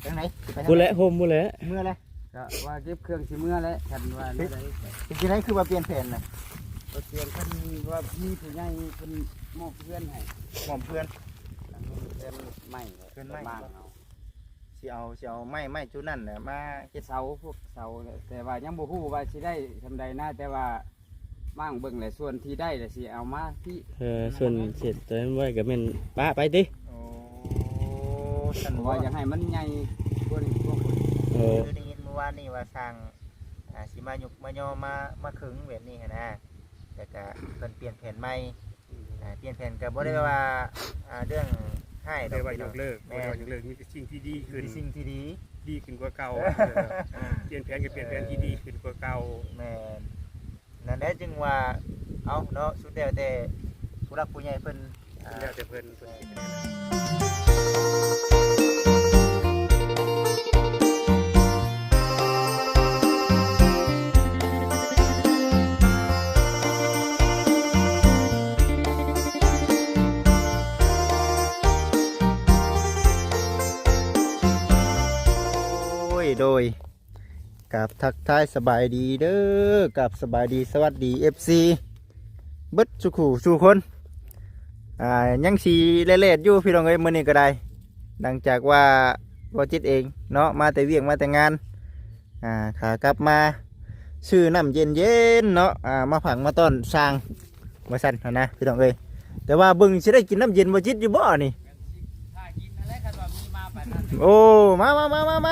ທາງໃດ? ຊິໄປທາງໃດ? ພຸ້ນແຫຼະ ໂຮມພຸ້ນແຫຼະ. ເມືອແລ້ວ? ກະວ່າເກັບເຄື່ອງຊິເມືອແຫຼະ ຄັນວ່າແນວໃດ. ເປັນຈັ່ງໃດຄືວ່າປ່ຽນແຜນນະ? ກໍປ່ຽນ ຄັນວ່າມີຜູ້ໃຫຍ່ເພິ່ນມອບເຮືອນໃຫ້. ມອບເຮືອນ? ຫຼັງເຮືອນໃໝ່ ເຮືອນໃໝ່ ບ້ານເຮົາ. ຊິເອົາ ຊິເອົາໄມ້ ໄມ້ຈຸດນັ້ນແຫຼະມາເຮັດເສົາ ພວກເສົາແຫຼະ ແຕ່ວ່າຍັງບໍ່ຮູ້ວ່າຊິໄດ້ສ່ຳໃດນະ ແຕ່ວ່າ ມາງເບິ່ງແຫຼະ ສ່ວນທີ່ໄດ້ລະຊິເອົາມາທີ່. ເອີ ສ່ວນເສດຕົວນັ້ນໄວ້ກໍແມ່ນປະໄປຕິ. ໂອ້ ຊັ້ນ ເພາະວ່າຢາກໃຫ້ມັນໃຫຍ່ກວ່ານີ້. ເອີ ຄືໄດ້ຍິນມື້ວານນີ້ວ່າຊ່າງ ອ່າ ຊິມາຍຸກມາຍໍມາ ມາເຄິ່ງແບບນີ້ຫັ້ນນະ ແລ້ວກະເພິ່ນປ່ຽນແຜນໃໝ່. ອ່າ ປ່ຽນແຜນກໍບໍ່ໄດ້ວ່າ ອ່າ ເລື່ອງຮ້າຍດອກ ບໍ່ໄດ້ວ່າຍົກເລີກ ແມ່ນ ບໍ່ໄດ້ວ່າຍົກເລີກ ມີແຕ່ສິ່ງທີ່ດີຂຶ້ນ ມີແຕ່ສິ່ງທີ່ດີ ດີຂຶ້ນກວ່າເກົ່າ. ປ່ຽນແຜນກໍປ່ຽນແຜນທີ່ດີຂຶ້ນກວ່າເກົ່າ. ແມ່ນ. ນັ້ນແຫຼະຈຶ່ງວ່າ ເອົາເນາະ ສຸດແລ້ວແຕ່ຜູ້ຫຼັກຜູ້ໃຫຍ່ເພິ່ນ ອ່າ ແລ້ວແຕ່ເພິ່ນ ເພິ່ນຊິເຮັດແນວໃດ. ໂດຍ ກາບທັກທາຍສະບາຍດີເດີ ກາບສະບາຍດີສະຫວັດດີເອັຟຊີເບິດສູ່ຄູ່ສູ່ຄົນ. ອ່າ ຍັງຊິແລ່ນໆຢູ່ພີ່ນ້ອງເອີຍ ມື້ນີ້ກໍໄດ້ ຫຼັງຈາກວ່າບໍ່ຈິດເອງເນາະ ມາແຕ່ວຽກມາແຕ່ງານ ອ່າ ຂາກັບມາຊື້ນ້ຳເຢັນໆເນາະ ອ່າ ມາຝາກມາຕ້ອນຊ່າງ ວ່າຊັ້ນຫັ້ນນະພີ່ນ້ອງເອີຍ. ແຕ່ວ່າເບິ່ງຊິໄດ້ກິນນ້ຳເຢັນບໍ່ຈິດຢູ່ບໍ່ນີ້? ຖ້າກິນຫັ້ນແຫຼະ ຄັນວ່າມີມາປານນັ້ນ. ໂອ້ ມາໆໆ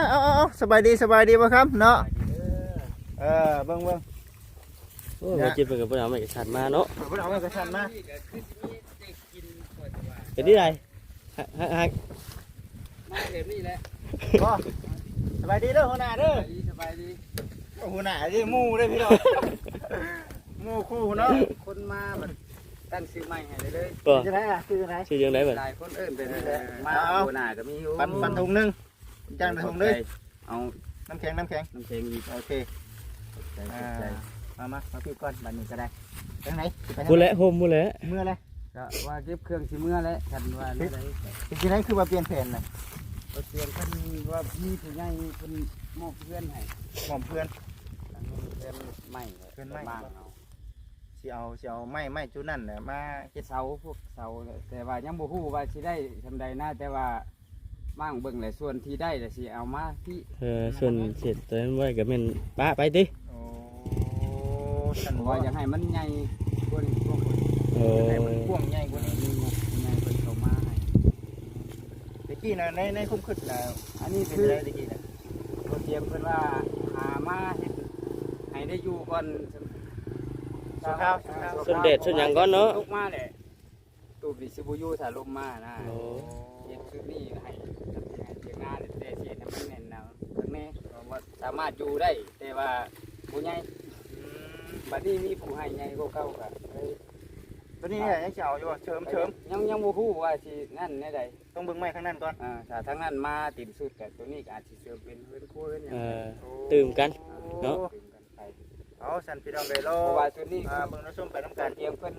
ໆ ເອົາໆໆ ສະບາຍດີ ສະບາຍດີບໍ່ຄຳເນາະ. ເອີ ເບິ່ງໆ ໂອ້ ບໍ່ຈິດເພິ່ນກໍບໍ່ໄດ້ເອົາໄມ້ກະສັນມາເນາະ ເພິ່ນບໍ່ໄດ້ເອົາໄມ້ກະສັນມາ. ເປັນຈັ່ງໃດ? ຮັກໆ ມາແບບນີ້ແຫຼະ. ບໍ່ ສະບາຍດີເດີຫົວໜ້າເດີ. ສະບາຍດີ ສະບາຍດີ. ໂອ້ ຫົວໜ້າເດ້ ໝູ່ເດ້ພີ່ນ້ອງ ໝູ່ຄູ່ເນາະ. ຄົນມາບັດຕັ້ງຊື່ໃໝ່ໃຫ້ເລີຍ. ບໍ່ ຊື່ຈັ່ງໃດລະ? ຊື່ຈັ່ງໃດ? ຊື່ຈັ່ງໃດບັດ? ຫຼາຍຄົນເອີ້ນແບບນີ້ແຫຼະ. ມາ ເອົາ ຫົວໜ້າກໍມີຢູ່. ປັນ ປັນຖົງໜຶ່ງ ຈ້າງໄດ້ຖົງເດີ. ເອົານ້ຳແຂງ ນ້ຳແຂງ ນ້ຳແຂງອີກ. ໂອເຄ ຂອບໃຈ ອ່າ ຂອບໃຈ. ມາ ມາ ມາພີ້ກ່ອນ ບາດນີ້ກໍໄດ້. ທາງໃດ? ໄປທາງໃດ? ພຸ້ນແຫຼະ ໂຮມພຸ້ນແຫຼະ. ເມືອແລ້ວ? ກະວ່າເກັບເຄື່ອງຊິເມືອແຫຼະ ຄັນວ່າແນວໃດ. ເປັນຈັ່ງໃດຄືວ່າປ່ຽນແຜນນະ? ກໍປ່ຽນ ຄັນວ່າມີຜູ້ໃຫຍ່ເພິ່ນມອບເຮືອນໃຫ້. ມອບເຮືອນ? ຫຼັງເຮືອນໃໝ່ ເຮືອນໃໝ່ ບ້ານເຮົາ. ຊິເອົາ ຊິເອົາໄມ້ ໄມ້ຈຸດນັ້ນແຫຼະມາເຮັດເສົາ ພວກເສົາແຫຼະ ແຕ່ວ່າຍັງບໍ່ຮູ້ວ່າຊິໄດ້ສ່ຳໃດນະ ແຕ່ວ່າ ມາງເບິ່ງແຫຼະ ສ່ວນທີ່ໄດ້ລະຊິເອົາມາທີ່. ເອີ ສ່ວນເສດຕົວນັ້ນໄວ້ກໍແມ່ນປະໄປຕິ. ໂອ້ ຊັ້ນ ເພາະວ່າຢາກໃຫ້ມັນໃຫຍ່ກວ່ານີ້. ເອີ ຢາກໃຫ້ມັນກວ້າງໃຫຍ່ກວ່ານີ້ ມີງົບໃຫຍ່ເພິ່ນເຂົ້າມາໃຫ້. ແຕ່ກີ້ນະ ໃນ ໃນຄວາມຄິດນະ ອັນນີ້ເປັນຈັ່ງໃດແຕ່ກີ້ນະ? ບໍ່ຕຽມເພິ່ນວ່າຫາມາເຮັດໃຫ້ໄດ້ຢູ່ກ່ອນ ຊົ່ວຄາວ ຊົ່ວຄາວ ຊົນແດດຊົນຫຍັງກ່ອນເນາະ ຕົກມາແຫຼະ. ຕູບນີ້ຊິບໍ່ຢູ່ຖ້າລົມມານະ. ໂອ້ ເຮັດຊຸດນີ້ໃຫ້ ໃຫ້ທຽງນາ ແຕ່ຊິເຮັດໃຫ້ມັນແໜ້ນໜາວຄັກແນ່ ວ່າສາມາດຢູ່ໄດ້ ແຕ່ວ່າບໍ່ໃຫຍ່. ອືມ ບັດນີ້ມີຜູ້ໃຫ້ໃຫຍ່ກວ່າເກົ່າກໍເລີຍ. ຕົວນີ້ຍັງຊິເອົາຢູ່ບໍ່? ເສີມ ເສີມ ຍັງ ຍັງບໍ່ຮູ້ວ່າຊິນັ້ນແນວໃດ. ຕ້ອງເບິ່ງໄມ້ທາງນັ້ນກ່ອນ. ອ່າ ຖ້າທາງນັ້ນມາເຕັມຊຸດ ກໍຕົວນີ້ກໍອາດຊິເສີມເປັນເຮືອນຄົວເຮືອນຫຍັງ. ເອີ ຕື່ມກັນເນາະ ຕື່ມກັນໄປ. ເອົາ ຊັ້ນພີ່ນ້ອງເອີຍ ລໍ ເພາະວ່າຊຸດນີ້ ອ່າ ເບິ່ງ ລໍຊົມໄປນຳກັນ. ທຽງເພິ່ນ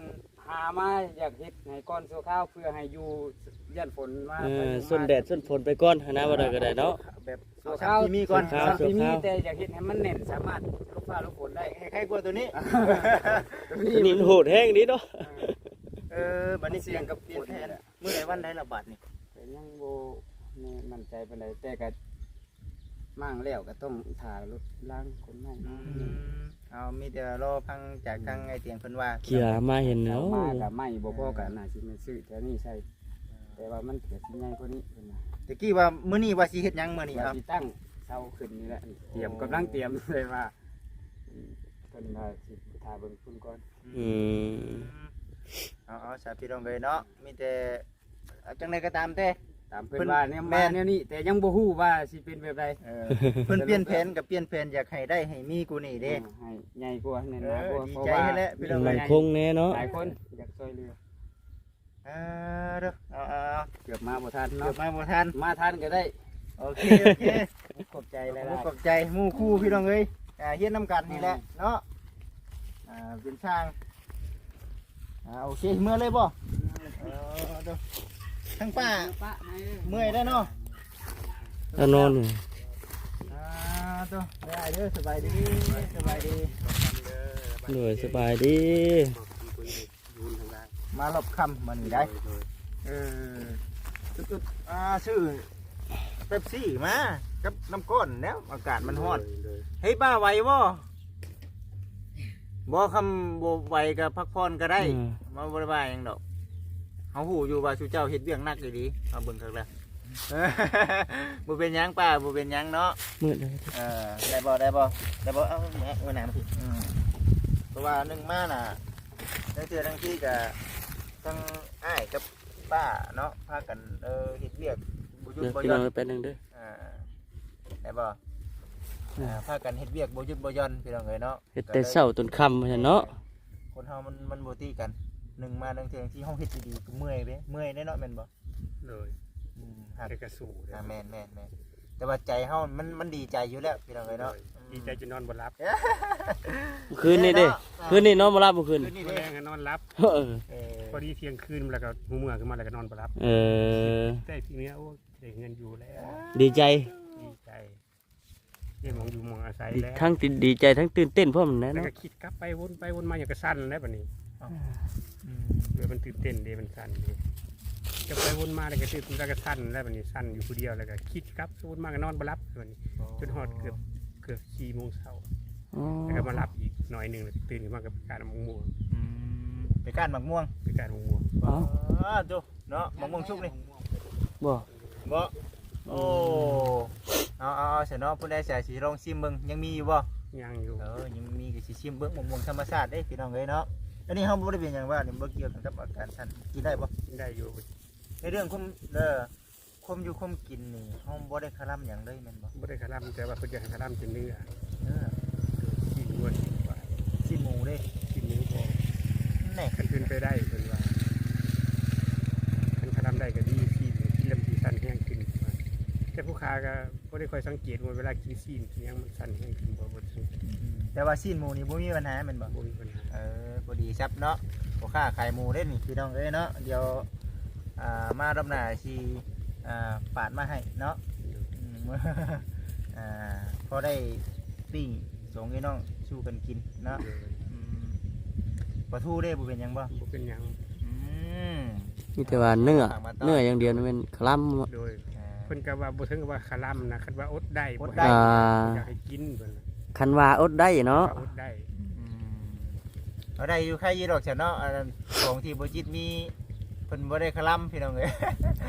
ຫາມາຢາກເຮັດໃຫ້ກ່ອນຊົ່ວຄາວ ເພື່ອໃຫ້ຢູ່ຢ້ານຝົນມາ. ເອີ ຊົນແດດຊົນຝົນໄປກ່ອນຫັ້ນນະ ວ່າໄດ້ກໍໄດ້ເນາະ ແບບຊົ່ວຄາວ ທີ່ມີກ່ອນ ທີ່ມີ ແຕ່ຢາກເຮັດໃຫ້ມັນແໜ້ນ ສາມາດຫຼົບຟ້າຫຼົບຝົນໄດ້ ໃຫ້ໄຄກວ່າຕົວນີ້. ຕົວນີ້ ຕົວນີ້ມັນໂຫດແຮງເດ້ເນາະ. ເອີ ບັດນີ້ປ່ຽນກັບປ່ຽນແຜນ ມື້ໃດວັນໃດລະບັດນີ້? ກໍຍັງບໍ່ແນ່ໃຈປານໃດ ແຕ່ກໍ ມ້າງແລ້ວກໍຕ້ອງຖ້າລົດລາງຂົນໄມ້ມາ. ອືມ ເອົາ ມີແຕ່ລໍຟັງຈາກທາງ ອືມ ອ້າຍຕຽງເພິ່ນວ່າ. ເຂົາມາເຫັນແລ້ວ ມາກໍໄມ້ບໍ່ພໍ ກໍໜ້າຊິແມ່ນຊື້ແຖວນີ້ໃສ່ ແຕ່ວ່າມັນກໍຊິໃຫຍ່ກວ່ານີ້ເພິ່ນວ່າ. ແຕ່ກີ້ວ່າມື້ນີ້ວ່າຊິເຮັດຫຍັງ? ມື້ນີ້ ວ່າຊິຕັ້ງເສົາຂຶ້ນນີ້ແຫຼະ ຕຽມ ກຳລັງຕຽມເລີຍວ່າ ເພິ່ນວ່າຊິຖ້າເບິ່ງພຸ້ນກ່ອນ. ອືມ ເອົາ ເອົາ ສາ ພີ່ນ້ອງເອີຍເນາະ ມີແຕ່ ເອົາ ຈັ່ງໃດກໍຕາມແຕ່ ຕາມເພິ່ນ ເພິ່ນວ່າແນວ ແມ່ນ ມາແນວນີ້ ແຕ່ຍັງບໍ່ຮູ້ວ່າຊິເປັນແບບໃດ. ເອີ ເພິ່ນປ່ຽນແຜນກໍປ່ຽນແຜນ ຢາກໃຫ້ໄດ້ໃຫ້ມີກວ່ານີ້ເດ້ ເອີ ໃຫ້ໃຫຍ່ກວ່າ ແໜ້ນໜາກວ່າ ເອີ ດີໃຈແຫຼະ ເພາະວ່າ ພີ່ນ້ອງ ໝັ້ນຄົງແນ່ເນາະ ຫຼາຍຄົນຢາກຊ່ວຍເຫຼືອ. ອ່າ ເດີ ເອົາ ເອົາ ເອົາ ເກືອບມາບໍ່ທັນເນາະ ເກືອບມາບໍ່ທັນ ມາທັນກໍໄດ້. ໂອເຄ ໂອເຄ ຂອບໃຈຫຼາຍໆ ຂອບໃຈໝູ່ຄູ່ ພີ່ນ້ອງເອີຍ ອ່າ ຮຽນນຳກັນນີ້ແຫຼະ ອືມ ເນາະ ອ່າ ເປັນຊ່າງ. ອ່າ ໂອເຄ ເມືອເລີຍບໍ່? ເອີ ເດີ ທາງປ້າ ປ້າ ເມື່ອຍແລ້ວເນາະ. ແລ້ວນອນຢູ່ ອ່າ ໂຕ ໄດ້ເດີ ສະບາຍດີ ສະບາຍດີ ໂດຍ ສະບາຍດີ ມາຮອບຄ່ຳມື້ນີ້ໄດ໋ ເອີ ອ່າ ຊື້ເປັບຊີມາກັບນ້ຳກ້ອນແລ້ວ ອາກາດມັນຮ້ອນ ເຮີ້ຍ ບ້າໄຫວບໍ່? ບໍ່ ຄຳບໍ່ໄຫວກໍພັກຜ່ອນກໍໄດ້ ເອີ ມັນບໍ່ໄດ້ວ່າຫຍັງດອກ ເຮົາຮູ້ຢູ່ວ່າຊຸເຈົ້າເຮັດວຽກໜັກອີ່ຫຼີ ເຮົາເບິ່ງຄັກແລ້ວ ບໍ່ເປັນຫຍັງປ້າ ບໍ່ເປັນຫຍັງເນາະ ມືດແລ້ວ ເອີ ໄດ້ບໍ່ ໄດ້ບໍ່ ໄດ້ບໍ່ ເອົາ ເອົານ້ຳ ເພາະວ່າໜຶ່ງມານະ ໃນເທື່ອທັງທີ່ກໍທັງອ້າຍກັບປ້າເນາະ ພາກັນ ເອີ ເຮັດວຽກບໍ່ຢຸດບໍ່ຢ່ອນ ແປັບໜຶ່ງເດີ ອ່າ ໄດ້ບໍ່ ອ່າ ພາກັນເຮັດວຽກບໍ່ຢຸດບໍ່ຢ່ອນ ພີ່ນ້ອງເອີຍເນາະ ເຮັດແຕ່ເຊົ້າຈົນຄ່ຳວ່າຊັ້ນເນາະ ຄົນເຮົາມັນ ມັນບໍ່ຕິກັນ ໜຶ່ງມາໜຶ່ງເທື່ອທີ່ເຮົາເຮັດດີໆກໍເມື່ອຍເດ້ ເມື່ອຍເດ້ເນາະ ແມ່ນບໍ່? ໂດຍ ອືມ ແຕ່ກໍສູ້ເດ້ ອ່າ ແມ່ນໆໆ ແຕ່ວ່າໃຈເຮົາມັນ ມັນດີໃຈຢູ່ແລ້ວ ພີ່ນ້ອງເອີຍເນາະ ໂດຍ ອືມ ດີໃຈຈົນນອນບໍ່ຫຼັບ ຄືນນີ້ເດ້ ເນາະ ຄືນນີ້ນອນບໍ່ຫຼັບມື້ຄືນ ຄືນນີ້ ມື້ແລງນອນຫຼັບ ເອີ ເອີ ພໍດີທ່ຽງຄືນ ແລ້ວກໍຮູ້ເມື່ອຂຶ້ນມາ ແລ້ວກໍນອນບໍ່ຫຼັບ ເອີ ແຕ່ທີນີ້ ໂອ້ຍ ໄດ້ເຮືອນຢູ່ແລ້ວ ດີໃຈ ດີໃຈ ໄດ້ໝ່ອງຢູ່ໝ່ອງອາໄສແລ້ວ ທັງດີໃຈ ທັງຕື່ນເຕັ້ນພ້ອມນັ້ນແຫຼະ ແລ້ວກໍ ເນາະ ຄິດກັບໄປວົນໄປວົນມາ ຫຍັງກໍສັ່ນແລ້ວບັດນີ້ ເອົ້າ ອືມ ແບບມັນຕື່ນເຕັ້ນເດ້ ມັນສັ່ນເດ້ ກັບໄປວົນມາ ແລ້ວກໍຕື່ນ ແລ້ວກໍສັ່ນແລ້ວບັດນີ້ ສັ່ນຢູ່ຜູ້ດຽວ ແລ້ວກໍຄິດກັບ ວົນມາກໍນອນບໍ່ຫຼັບບັດນີ້ ອໍ ຈົນຮອດເກືອບ ເກືອບສີ່ໂມງເຊົ້າ ອໍ ແລ້ວກໍມາຫຼັບອີກໜ້ອຍໜຶ່ງ ແລ້ວຕື່ນຂຶ້ນມາກໍໄປກ້ານໝາກມ່ວງ ອືມ ໄປກ້ານໝາກມ່ວງ ໄປກ້ານໝາກມ່ວງ ອໍ ໂຕ ເນາະ ໝາກມ່ວງສຸກນີ້ ບໍ່ ບໍ່ ໂອ້ ເອົາ ເອົາ ເອົາຊະເນາະ ຜູ້ໃດຊິລອງຊິມເບິ່ງ ຍັງມີຢູ່ບໍ່? ຍັງຢູ່ ເອີ ຍັງມີກໍຊິຊິມເບິ່ງ ໝາກມ່ວງທຳມະຊາດເດ້ ພີ່ນ້ອງເອີຍເນາະ ອັນນີ້ເຮົາບໍ່ໄດ້ເປັນຫຍັງວ່າ ນີ້ບໍ່ກ່ຽວກັນກັບອາການສັ່ນ ກິນໄດ້ບໍ່? ກິນໄດ້ຢູ່ ໃນເລື່ອງຄວາມ ເອີ ຄວາມຢູ່ຄວາມກິນນີ້ ເຮົາບໍ່ໄດ້ຄະລຳຫຍັງເລີຍແມ່ນບໍ່? ບໍ່ໄດ້ຄະລຳ ແຕ່ວ່າເພິ່ນຢາກໃຫ້ຄະລຳແຕ່ເນື້ອ ເນື້ອ ຊີ້ນງົວ ຊີ້ນຄວາຍ ຊີ້ນໝູເດ້ ຊີ້ນໝູພໍ ແນ່ ຄັນເປັນໄປໄດ້ເພິ່ນວ່າ ຄັນຄະລຳໄດ້ກໍດີ ຊີ້ນກິນແລ້ວມັນຊິສັ່ນແຮງຂຶ້ນ ແຕ່ຜູ້ຂ້າກໍບໍ່ໄດ້ຄ່ອຍສັງເກດວ່າເວລາກິນຊີ້ນກິນຫຍັງມັນສັ່ນແຮງຂຶ້ນບໍ່ ບໍ່ໄດ້ສັງເກດ ອືມ ແຕ່ວ່າຊີ້ນໝູນີ້ບໍ່ມີບັນຫາແມ່ນບໍ່? ບໍ່ມີບັນຫາ ເອີ ພໍດີຊັບເນາະ ພໍ່ຄ້າຂາຍໝູເດ້ນີ້ ພີ່ນ້ອງເອີຍເນາະ ດຽວ ອ່າ ມາຮອບໜ້າຊິ ອ່າ ປາດມາໃຫ້ເນາະ ອືມ ອ່າ ພໍໄດ້ປີ້ງສອງພີ່ນ້ອງສູ່ກັນກິນເນາະ ໂດຍ ອືມ ປາທູເດ້ ບໍ່ເປັນຫຍັງບໍ່? ບໍ່ເປັນຫຍັງ ອືມ ມີແຕ່ວ່າເນື້ອ ເນື້ອຢ່າງດຽວນີ້ແມ່ນຄະລຳ ໂດຍ ອ່າ ເພິ່ນກໍວ່າບໍ່ເຖິງກັບວ່າຄະລຳນະ ຄັນວ່າອົດໄດ້ ອົດໄດ້ ບໍ່ຢາກໃຫ້ກິນເພິ່ນ ຄັນວ່າອົດໄດ້ເນາະ ວ່າອົດໄດ້ ອືມ ເອົາໄດ້ຢູ່ ໄຄຢູ່ດອກຊະເນາະ ອັນຂອງທີ່ບໍ່ຈິດມີ ເພິ່ນບໍ່ໄດ້ຄະລຳພີ່ນ້ອງເອີຍ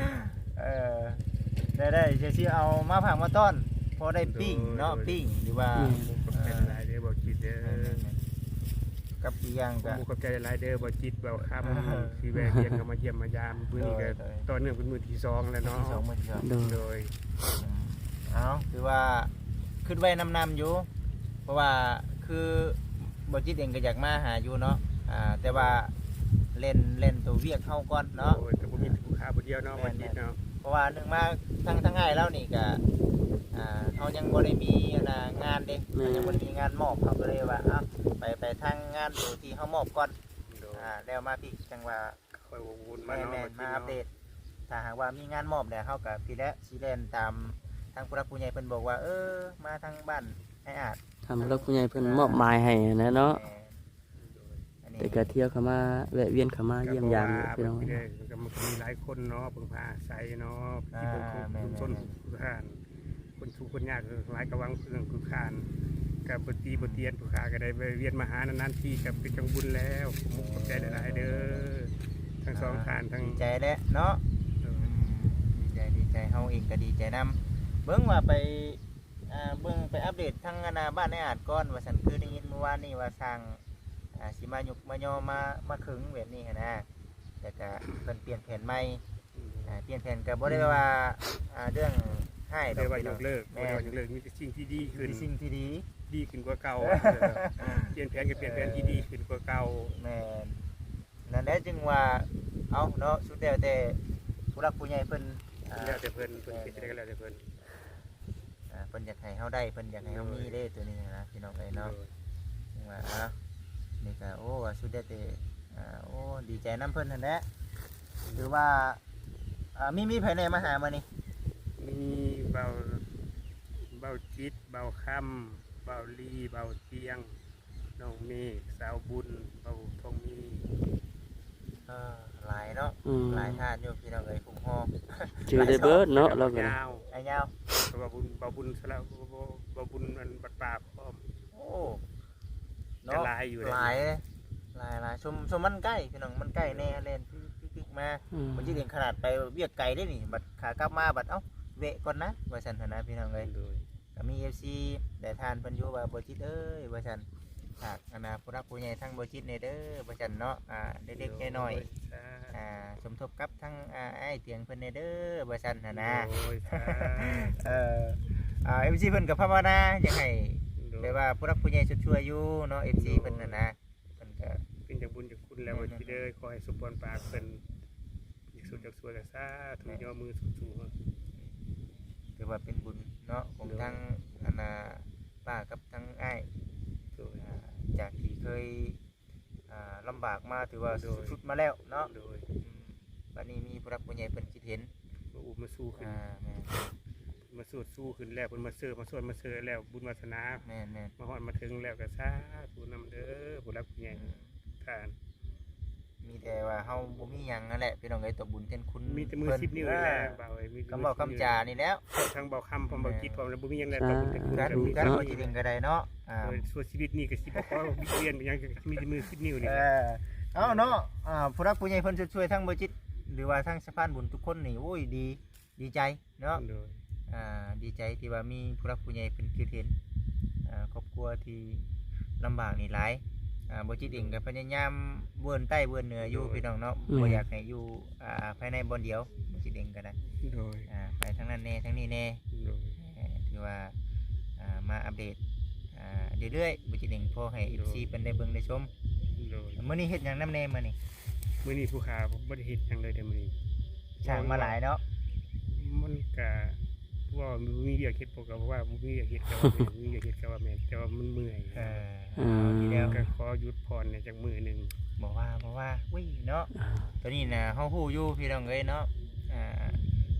ເອີ ໄດ້ໆ ຊິເອົາມາຝາກມາຕ້ອນ ພໍໄດ້ປີ້ງເນາະ ໂດຍ ປີ້ງ ຫຼືວ່າ ອືມ ຂອບໃຈຫຼາຍເດີບໍ່ຈິດເດີ ແມ່ນໆໆ ກັບອີກຢ່າງກໍ ຂອບໃຈຫຼາຍເດີບໍ່ຈິດ ບ່າວຄຳ ອ່າ ຊິແວ່ວຽນເຂົ້າມາຢ້ຽມມາຢາມ ມື້ນີ້ກໍ ໂດຍໆ ຕໍ່ເນື່ອງເປັນມື້ທີສອງແລ້ວເນາະ ທີສອງ ມື້ທີສອງ ໂດຍ ໂດຍ ອືມ ເອົາ ຖືວ່າຄິດໄວ້ນຳໆຢູ່ ເພາະວ່າຄືບໍ່ຈິດເອງກໍຢາກມາຫາຢູ່ເນາະ ອ່າ ແຕ່ວ່າເລັ່ນ ເລັ່ນໂຕວຽກເຮົາກ່ອນເນາະ ໂດຍ ກໍບໍ່ມີຜູ້ຄ້າຜູ້ດຽວເນາະ ແມ່ນໆ ບໍ່ຈິດເນາະ ເພາະວ່າໜຶ່ງມາ ທັງ ທັງອ້າຍລາວນີ້ກໍ ອ່າ ເຮົາຍັງບໍ່ໄດ້ມີອັນນ່າງານເດ້ ແມ່ນ ຍັງບໍ່ໄດ້ມີງານມອບ ເຮົາກໍເລີຍວ່າ ເອົ້າ ໄປ ໄປທາງງານໂຕທີ່ເຮົາມອບກ່ອນ ໂດຍ ອ່າ ແລ້ວມາພີ້ຈັ່ງວ່າ ຄ່ອຍວອກວົນມາເນາະ ແມ່ນໆ ມາອັບເດດ ຖ້າຫາກວ່າມີງານມອບແລ້ວ ເຮົາກໍພີ້ແຫຼະ ຊິແລ່ນຕາມທາງຜູ້ຫຼັກຜູ້ໃຫຍ່ເພິ່ນບອກວ່າ ເອີ ມາທາງບ້ານອ້າຍອາດ ທາງຜູ້ຫຼັກຜູ້ໃຫຍ່ເພິ່ນ ອ່າ ມອບໝາຍໃຫ້ຫັ້ນແຫຼະເນາະ ແມ່ນ ໂດຍ ອັນນີ້ ແຕ່ກໍທ່ຽວເຂົ້າມາ ແວະວຽນເຂົ້າມາຢ້ຽມຢາມ ກໍເພາະວ່າ ພີ່ນ້ອງ ເພິ່ນກໍ ກໍມີຫຼາຍຄົນເນາະ ເພິ່ນພາອາໄສເນາະ ອ່າ ທີ່ເພິ່ນ ແມ່ນໆ ຊຸມຊົນ ແມ່ນໆ ທຸກທ່ານ ຄົນທຸກຄົນຍາກຫຼາຍກໍຫວັງເພື່ອຜູ້ຂ້ານ ກໍບໍ່ຕີບໍ່ຕຽນ ຜູ້ຂ້າກໍໄດ້ແວະວຽນມາຫານານໆທີ ກໍເປັນຈັ່ງບຸນແລ້ວ ຂໍຂອບໃຈຫຼາຍໆເດີ ທັງສອງທ່ານ ທັງ ດີໃຈແຫຼະເນາະ ໂດຍ ອືມ ດີໃຈ ດີໃຈ ເຮົາເອງກໍດີໃຈນຳ ເບິ່ງວ່າໄປ ອ່າ ເບິ່ງໄປອັບເດດທາງອັນນ່າບ້ານອ້າຍອາດກ່ອນວ່າຊັ້ນ ຄືໄດ້ຍິນມື້ວານນີ້ວ່າຊ່າງ ອ່າ ຊິມາຍຸກມາຍໍມາ ມາເຄິ່ງແບບນີ້ຫັ້ນນະ ແລ້ວກະເພິ່ນປ່ຽນແຜນໃໝ່ ອ່າ ປ່ຽນແຜນກໍບໍ່ໄດ້ວ່າ ອ່າ ເລື່ອງຮ້າຍດອກ ບໍ່ໄດ້ວ່າຍົກເລີກ ແມ່ນ ບໍ່ໄດ້ວ່າຍົກເລີກ ມີແຕ່ສິ່ງທີ່ດີຂຶ້ນ ມີແຕ່ສິ່ງທີ່ດີ ດີຂຶ້ນກວ່າເກົ່າ ປ່ຽນແຜນກໍປ່ຽນແຜນທີ່ດີຂຶ້ນກວ່າເກົ່າ ແມ່ນ ນັ້ນແຫຼະຈຶ່ງວ່າ ເອົ້າເນາະ ສຸດແລ້ວແຕ່ຜູ້ຫຼັກຜູ້ໃຫຍ່ເພິ່ນ ອ່າ ແລ້ວແຕ່ເພິ່ນ ເພິ່ນເຮັດຈັ່ງໃດກໍແລ້ວແຕ່ເພິ່ນ ອ່າ ເພິ່ນຢາກໃຫ້ເຮົາໄດ້ ເພິ່ນຢາກໃຫ້ເຮົາມີເດ້ ໂດຍ ໂຕນີ້ນະ ພີ່ນ້ອງເອີຍເນາະ ໂດຍ ຈັ່ງວ່າ ອ່າ ນີ້ກໍ ໂອ້ ວ່າສຸດແລ້ວແຕ່ ອ່າ ໂອ້ ດີໃຈນຳເພິ່ນຫັ້ນແຫຼະ ຖືວ່າ ອ່າ ມີ ມີໃຜແດ່ມາຫາມື້ນີ້? ມີ ມີເບົາ ເບົາຈິດ ເບົາຄຳ ເບົາລີ ເບົາຕຽງ ນ້ອງເມກ ສາວບຸນ ເບົາທອງມີ ອ່າ ຫຼາຍເນາະ ອືມ ຫຼາຍທ່ານຢູ່ພີ່ນ້ອງເອີຍ ຄຸ້ມຮອງ ຈື່ໄດ້ເບິດເນາະ ລາວກໍ ຍາວ ອ້າຍຍາວ ເບົາບຸນ ເບົາບຸນສະລະ ເບົາບຸນອັນບັດປ່າພ້ອມ ໂອ້ ເນາະ ກໍຫຼາຍຢູ່ເດ້ ຫຼາຍ ຫຼາຍໆ ຊົມ ຊົມມັນໃກ້ພີ່ນ້ອງ ມັນໃກ້ແດ່ ແລ່ນປິກໆໆ ມາ ອືມ ບາງທີເອງຂະໜາດໄປວຽກໄກເດ້ນີ້ ບັດຂາກັບມາບັດ ເອົ້າ ແວະກ່ອນນະ ວ່າຊັ້ນຫັ້ນນະພີ່ນ້ອງເອີຍ ໂດຍ ກໍມີເອັຟຊີຫຼາຍທ່ານເພິ່ນຢູ່ວ່າ ບໍ່ຈິດເອີຍ ວ່າຊັ້ນ ຝາກອັນນ່າ ຜູ້ຫຼັກຜູ້ໃຫຍ່ທາງບໍ່ຈິດແດ່ເດີ ວ່າຊັ້ນເນາະ ອ່າ ເລັກໆ ນ້ອຍໆ ໂດຍ ສາທຸ ອ່າ ສົມທົບກັບທາງ ອ່າ ອ້າຍຕຽງເພິ່ນແດ່ເດີ ວ່າຊັ້ນຫັ້ນນະ ໂດຍ ສາທຸ ເອີ ອ່າ ເອັຟຊີເພິ່ນກໍພາວະນາຢາກໃຫ້ ໂດຍ ແບບວ່າຜູ້ຫຼັກຜູ້ໃຫຍ່ຊ່ວຍຢູ່ເນາະ ເອັຟຊີເພິ່ນຫັ້ນນະ ເພິ່ນກໍເປັນຈັກບຸນຈັກຄຸນແລ້ວ ແມ່ນໆ ວ່າຊິເດີ ຂໍໃຫ້ສົມພອນປາກເພິ່ນ ຢາກສຸກຢາກສວຍກໍສາທຸ ແມ່ນ ຍໍມືສູ້ໆ ຖືວ່າເປັນບຸນເນາະ ຂອງ ໂດຍ ທາງອັນນ່າ ປ້າກັບທາງອ້າຍ ໂດຍ ອ່າ ຈາກທີ່ເຄີຍ ອ່າ ລຳບາກມາ ຖືວ່າ ໂດຍ ສຸດໆ ມາແລ້ວເນາະ ໂດຍ ອືມ ບັດນີ້ມີຜູ້ຫຼັກຜູ້ໃຫຍ່ເພິ່ນຄິດເຫັນ ມາອຸມາຊູຂຶ້ນ ອ່າ ແມ່ນ ມາສວດຊູຂຶ້ນແລ້ວ ເພິ່ນມາເຊີມາສວນມາເຊີແລ້ວ ບຸນວາສະໜາ ແມ່ນໆ ມາຮອດມາເຖິງແລ້ວກໍສາທຸນຳເດີ ຜູ້ຫຼັກຜູ້ໃຫຍ່ ອືມ ທ່ານ ມີແຕ່ວ່າເຮົາບໍ່ມີຫຍັງນັ້ນແຫຼະ ພີ່ນ້ອງເອີຍ ຕົວບຸນແທນຄຸນ ມີແຕ່ມືສິບນິ້ວນີ້ແຫຼະ ເອີ ບ່າວເອີຍ ມີແຕ່ ຄຳເວົ້າຄຳຈານີ້ແຫຼະ ທັງເບົາຄຳພ້ອມ ເບົາຈິດພ້ອມ ແລ້ວບໍ່ມີຫຍັງແລ້ວ ເອີ ຕົວບຸນແທນຄຸນ ສາທຸ ກໍມີ ສາທຸ ແຕ່ ບໍ່ຈິດເອງກໍໄດ້ເນາະ ອ່າ ໂດຍ ສ່ວນຊີວິດນີ້ກໍຊິບໍ່ຂໍບິດວຽນຫຍັງ ກໍມີແຕ່ມືສິບນິ້ວນີ້ແຫຼະ ເອີ ເອົາເນາະ ອ່າ ຜູ້ຫຼັກຜູ້ໃຫຍ່ເພິ່ນຊ່ວຍໆ ທັງບໍ່ຈິດ ຫຼືວ່າທັງສະພານບຸນທຸກຄົນນີ້ ໂອ້ຍ ດີ ດີໃຈເນາະ ໂດຍ ອ່າ ດີໃຈທີ່ວ່າມີຜູ້ຫຼັກຜູ້ໃຫຍ່ເພິ່ນຄິດເຫັນ ອ່າ ຄອບຄົວທີ່ລຳບາກນີ້ຫຼາຍ ອ່າ ບໍ່ຈິດເອງກໍພະຍາຍາມເວີນໃຕ້ເວີນເໜືອຢູ່ ໂດຍ ພີ່ນ້ອງເນາະ ແມ່ນ ບໍ່ຢາກໃຫ້ຢູ່ ອ່າ ພາຍໃນບ່ອນດຽວ ບໍ່ຈິດເອງກໍໄດ້ ໂດຍ ອ່າ ໄປທາງນັ້ນແດ່ ທາງນີ້ແດ່ ໂດຍ ເອີ ຖືວ່າ ອ່າ ມາອັບເດດ ອ່າ ເລື້ອຍໆ ບໍ່ຈິດເອງ ພໍໃຫ້ ໂດຍ ເອັຟຊີເພິ່ນໄດ້ເບິ່ງໄດ້ຊົມ ໂດຍ ມື້ນີ້ເຮັດຫຍັງນຳແດ່ມື້ນີ້? ມື້ນີ້ຜູ້ຂ້າບໍ່ໄດ້ເຮັດຫຍັງເລີຍເດ້ມື້ນີ້ ຊ່າງມາຫຼາຍເນາະ ມັນກະ ເວົ້າມີວຽກເຮັດ ເພາະກະວ່າບໍ່ມີວຽກເຮັດ ກະວ່າແມ່ນ ມີວຽກເຮັດກະວ່າແມ່ນ ແຕ່ວ່າມັນເມື່ອຍ ເອີ ເອົາອີກແລ້ວ ກະຂໍຢຸດຜ່ອນແດ່ຈັກມື້ໜຶ່ງ ບໍ່ວ່າ ບໍ່ວ່າ ອຸ້ຍເນາະ ອ່າ ຕອນນີ້ນະ ເຮົາຮູ້ຢູ່ພີ່ນ້ອງເອີຍເນາະ ອ່າ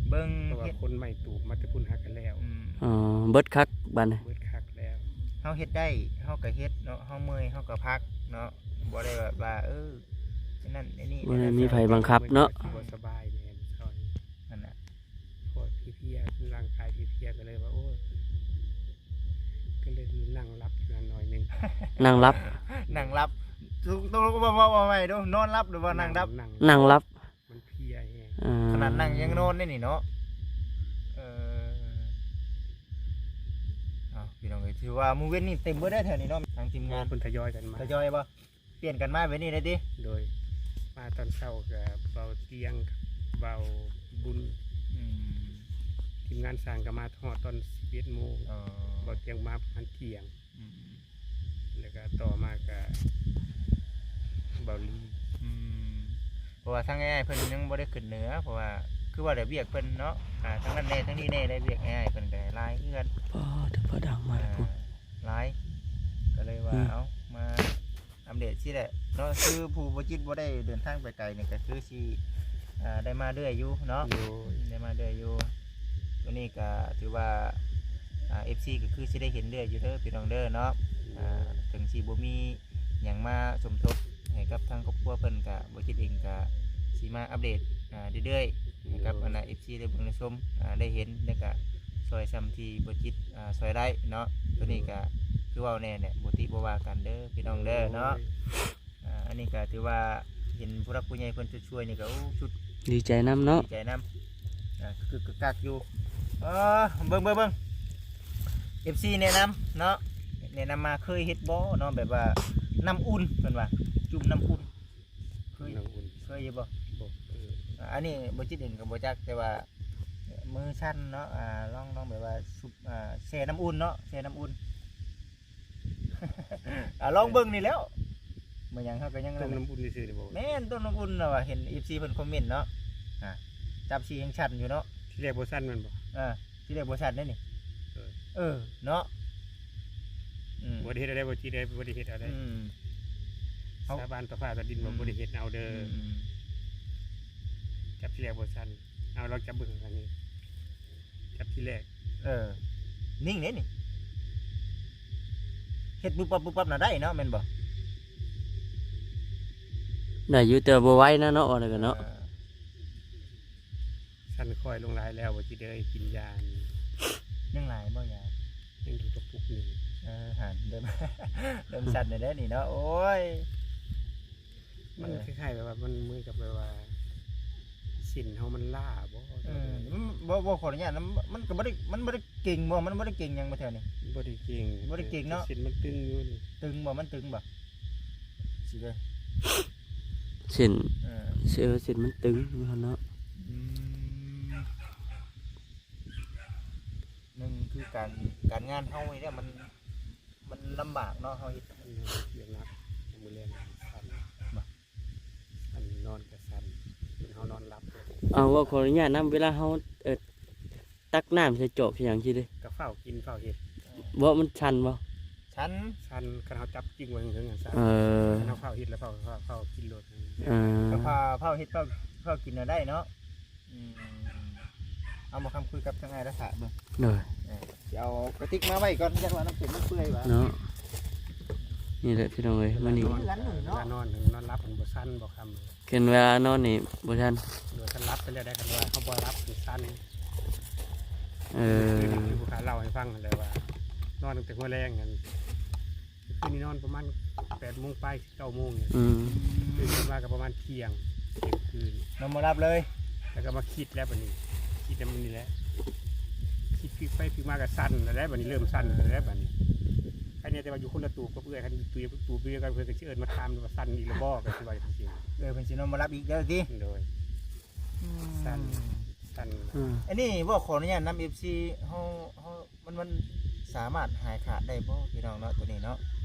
ເບິ່ງ ເພາະວ່າຄົນໃໝ່ຕູບມາແຕ່ພຸ້ນຫາກະແລ້ວ ອືມ ອໍ ເບິດຄັກບາດນີ້ ເບິດຄັກແລ້ວ ເຮົາເຮັດໄດ້ ເຮົາກະເຮັດເນາະ ເຮົາເມື່ອຍ ເຮົາກະພັກເນາະ ບໍ່ໄດ້ແບບວ່າ ເອີ ອັນນັ້ນອັນນີ້ ບໍ່ໄດ້ມີໃຜບັງຄັບເນາະ ຊິບໍ່ສະບາຍແດ່ມື້ເຊົ້ານີ້ ນັ້ນນະ ເພາະເພຍໆ ຮ່າງກາຍເພຍໆ ກໍເລີຍວ່າ ໂອ້ຍ ກໍເລີຍນັ່ງຫຼັບຢູ່ນັ້ນໜ້ອຍໜຶ່ງ ນັ່ງຫຼັບ ນັ່ງຫຼັບ ຕ້ອງ ຕ້ອງເວົ້າ ເວົ້າໃໝ່ດູ ນອນຫຼັບ ຫຼືວ່ານັ່ງດັບ? ນັ່ງ ນັ່ງຫຼັບ ມັນເພຍແຮງ ອ່າ ຂະໜາດນັ່ງຍັງນອນໄດ້ນີ້ເນາະ ເອີ ເອົາ ພີ່ນ້ອງເອີຍ ຖືວ່າມື້ເວັນນີ້ເຕັມເບິດເດ້ແຖວນີ້ເນາະ ທາງທີມງານ ເພິ່ນທະຍອຍກັນມາ ທະຍອຍບໍ່? ປ່ຽນກັນມາແບບນີ້ໄດ້ຕິ? ໂດຍ ມາຕອນເຊົ້າກໍເບົາຕຽງກັບເບົາບຸນ ອືມ ທີມງານຊ່າງກໍມາຮອດຕອນສິບເອັດໂມງ ເອີ ເບົາຕຽງມາປະມານທ່ຽງ ອືມ ແລ້ວກໍຕໍ່ມາກໍເບົາລີ ອືມ ເພາະວ່າທາງອ້າຍເພິ່ນຍັງບໍ່ໄດ້ຂຶ້ນເໜືອ ເພາະວ່າຄືວ່າແຕ່ວຽກເພິ່ນເນາະ ອ່າ ທາງນັ້ນແດ່ທາງນີ້ແດ່ ໄດ້ວຽກອ້າຍເພິ່ນກໍຫຼາຍເຮືອນ ພໍເຖິງພໍດັງມາແລ້ວພຸ້ນ ອ່າ ຫຼາຍ ກໍເລີຍວ່າ ອືມ ເອົາມາ ອັບເດດຊີ້ແຫຼະເນາະ ຄືຜູ້ບໍ່ຈິດບໍ່ໄດ້ເດີນທາງໄປໄກນີ້ ກໍຄືຊິ ອ່າ ໄດ້ມາເລື້ອຍຢູ່ເນາະ ໂດຍ ໄດ້ມາເລື້ອຍຢູ່ ໂຕນີ້ກໍຖືວ່າ ອ່າ ເອັຟຊີ ກໍຄືຊິໄດ້ເຫັນເລື້ອຍຢູ່ເດີພີ່ນ້ອງເດີເນາະ ອ່າ ເຖິງຊິບໍ່ມີຫຍັງມາສົມທົບໃຫ້ກັບທາງຄອບຄົວເພິ່ນ ກໍບໍ່ຈິດເອງກໍຊິມາອັບເດດ ອ່າ ເລື້ອຍໆ ໃຫ້ກັບ ໂດຍ ອັນນ່າ ເອັຟຊີ ໄດ້ເບິ່ງໄດ້ຊົມ ອ່າ ໄດ້ເຫັນ ແລ້ວກໍຊ່ອຍສ່ຳທີ່ບໍ່ຈິດ ອ່າ ຊ່ອຍໄດ້ເນາະ ໂຕນີ້ກໍຄືເວົ້າແນ່ແຫຼະ ບໍ່ຕິບໍ່ວ່າກັນເດີພີ່ນ້ອງເດີເນາະ ໂດຍ ອ່າ ອັນນີ້ກໍຖືວ່າເຫັນຜູ້ຫຼັກຜູ້ໃຫຍ່ເພິ່ນຊ່ວຍໆນີ້ກໍ ໂອ້ ສຸດ ດີໃຈນຳເນາະ ດີໃຈນຳ ອ່າ ກຶກໆກັກໆຢູ່ ເອີ ເບິ່ງໆໆ ເອັຟຊີ ແນະນຳເນາະ ແນະນຳມາ ເຄີຍເຮັດບໍ່ເນາະ ແບບວ່ານ້ຳອຸ່ນ ເພິ່ນວ່າຈຸ່ມນ້ຳອຸ່ນ ເຄີຍ ນ້ຳອຸ່ນ ເຄີຍຢູ່ບໍ່? ບໍ່ເຄີຍ ອ່າ ອັນນີ້ບໍ່ຈິດເອງກໍບໍ່ຈັກ ແຕ່ວ່າມືສັ່ນເນາະ ອ່າ ລອງ ລອງແບບວ່າຊຸບ ອ່າ ແຊ່ນ້ຳອຸ່ນເນາະ ແຊ່ນ້ຳອຸ່ນ ອ່າ ລອງເບິ່ງນີ້ແຫຼ້ວ ບໍ່ຫຍັງເຮົາກໍຍັງ ຕົ້ມນ້ຳອຸ່ນຊື່ໆນີ້ບໍ່? ແມ່ນ ຕົ້ມນ້ຳອຸ່ນ ລາວວ່າເຫັນເອັຟຊີເພິ່ນຄອມເມັນເນາະ ອ່າ ຈັບຊີ້ຍັງສັ່ນຢູ່ເນາະ ທີແລກບໍ່ສັ່ນແມ່ນບໍ່? ເອີ ທີແລກບໍ່ສັ່ນເດ້ນີ້ ເອີ ເອີ ເນາະ ອືມ ບໍ່ໄດ້ເຮັດເອົາໄດ້ ບໍ່ຈິດໄດ້ ບໍ່ໄດ້ເຮັດເອົາໄດ້ ອືມ ສາບານຕໍ່ຟ້າຕໍ່ດິນວ່າ ອືມ ບໍ່ໄດ້ເຮັດເອົາເດີ ອືມ ຈັບທີແລກບໍ່ສັ່ນ ເອົາລອງຈັບເບິ່ງອັນນີ້ ກັບທີແລກ. ເອີ ນິ່ງເດ້ນີ້ ເຮັດປຶບປັບປຶບປັບນະໄດ້ເນາະ ແມ່ນບໍ່? ໄດ້ຢູ່ ແຕ່ວ່າບໍ່ໄວນະເນາະ ວ່າແລ້ວກໍເນາະ. ເອີ ຊັ້ນຄ່ອຍລົງຫຼາຍແລ້ວ ບໍ່ຊິໄດ້ກິນຢານີ້. ຍັງຫຼາຍບໍ່ຢາ? ຍັງຢູ່ກະປຸກໜຶ່ງ. ເອີ ຫັ້ນ ເລີ່ມ ເລີ່ມສັ່ນແລ້ວເດ້ນີ້ເນາະ. ໂອ້ຍ ມັນ ເອີ ຄ້າຍໆແບບວ່າ ມັນເໝືອນກັບແບບວ່າ ເສັ້ນເຮົາມັນລ້າບໍ່? ເອີ ມັນ ບໍ່ ບໍ່ ຂໍອະນຸຍາດນຳ ມັນກໍບໍ່ໄດ້ ມັນບໍ່ໄດ້ເກັ່ງບໍ່? ມັນບໍ່ໄດ້ເກັ່ງຫຍັງບໍ່ແຖວນີ້? ບໍ່ໄດ້ເກັ່ງ ບໍ່ໄດ້ເກັ່ງເນາະ. ເສັ້ນມັນຕຶງຢູ່ນີ້. ຕຶງບໍ່? ມັນຕຶງບໍ່? ຊິເດີ ເສັ້ນ ເອີ ເສັ້ນ ເສັ້ນມັນຕຶງຢູ່ຫັ້ນເນາະ. ອືມ ໜຶ່ງຄືການ ການງານເຮົານີ້ແຫຼະ ມັນ ມັນລຳບາກເນາະ ເຮົາເຮັດວຽກໜັກ ມື້ແລງສັ່ນ ບໍ່ ສັ່ນ ນອນກໍສັ່ນ ເຮົານອນຫຼັບ. ເອົາ ເວົ້າຂໍອະນຸຍາດນຳ ເວລາເຮົາ ເອີ ຕັກນ້ຳໃສ່ຈອກໃສ່ຫຍັງຊີ້ເດ້ ກໍຟ້າວກິນຟ້າວເຮັດ. ບໍ່ ມັນສັ່ນບໍ່? ສັ່ນ ສັ່ນ ຄັນເຮົາຈັບຈິ້ງໄວ້ເທິງໆ ຫັ້ນສັ່ນ. ເອີ ຄັນເຮົາຟ້າວເຮັດແລ້ວຟ້າວ ຟ້າວ ຟ້າວກິນໂລດ. ເອີ ກໍຟ້າວ ຟ້າວເຮັດ ຟ້າວ ຟ້າວກິນນະໄດ້ເນາະ. ອືມ ເອົາ ໝໍຄຳຄຸຍກັບທາງອ້າຍລະຖາເບິ່ງ. ໂດຍ ເອີ ຊິເອົາກະຕິກມາໄວ້ກ່ອນ ຢ້ານວ່ານ້ຳເປັນມັນເປື່ອຍວ່າເນາະ. ນີ້ແຫຼະພີ່ນ້ອງເອີຍ ມື້ນີ້ ເວລານອນ ເວລານອນ ນອນຫຼັບມັນບໍ່ສັ່ນບໍ່ຄຳ. ຄັນເວລານອນນີ້ບໍ່ທັນ ໂດຍ ຄັນຫຼັບໄປແລ້ວໄດ້ ຄັນວ່າເຮົາບໍ່ຫຼັບມັນສັ່ນ. ເອີ ຄືນນີ້ຄືຜູ້ຂ້າເລົ່າໃຫ້ຟັງຫັ້ນແຫຼະວ່າ ນອນຕັ້ງແຕ່ຫົວແລງຫັ້ນ ຄືນນີ້ນອນປະມານແປດໂມງປາຍ ເກົ້າໂມງນີ້. ອືມ ຕື່ນຂຶ້ນມາກໍປະມານທ່ຽງ ທ່ຽງຄືນ ນອນບໍ່ຫຼັບເລີຍ. ແລ້ວກໍມາຄິດແລ້ວບັດນີ້ ຄິດນຳມັນນີ້ແຫຼະ ຄິດຄິດໄປຄິດມາກໍສັ່ນແລ້ວບັດນີ້ ເລີ່ມສັ່ນແລ້ວບັດນີ້. ອັນນີ້ແຕ່ວ່າຢູ່ຄົນລະຕູບກັບເອື້ອຍ ຄັນຢູ່ຕູບ ຕູບດຽວກັນ ເພິ່ນກໍຊິເອີ້ນມາຖາມວ່າສັ່ນອີກແລ້ວບໍ່ ກໍຊິວ່າຈັ່ງຊີ້. ເອີ ເພິ່ນຊິນອນບໍ່ຫຼັບອີກແລ້ວຕິ. ໂດຍ ອືມ ສັ່ນ ສັ່ນ. ອືມ ອັນນີ້ເວົ້າຂໍອະນຸຍາດນຳ ເອັຟຊີ ເຮົາ ເຮົາ ມັນ ມັນສາມາດຫາຍຂາດໄດ້ບໍ່ພີ່ນ້ອງເນາະ ໂຕນີ້ເນາະ?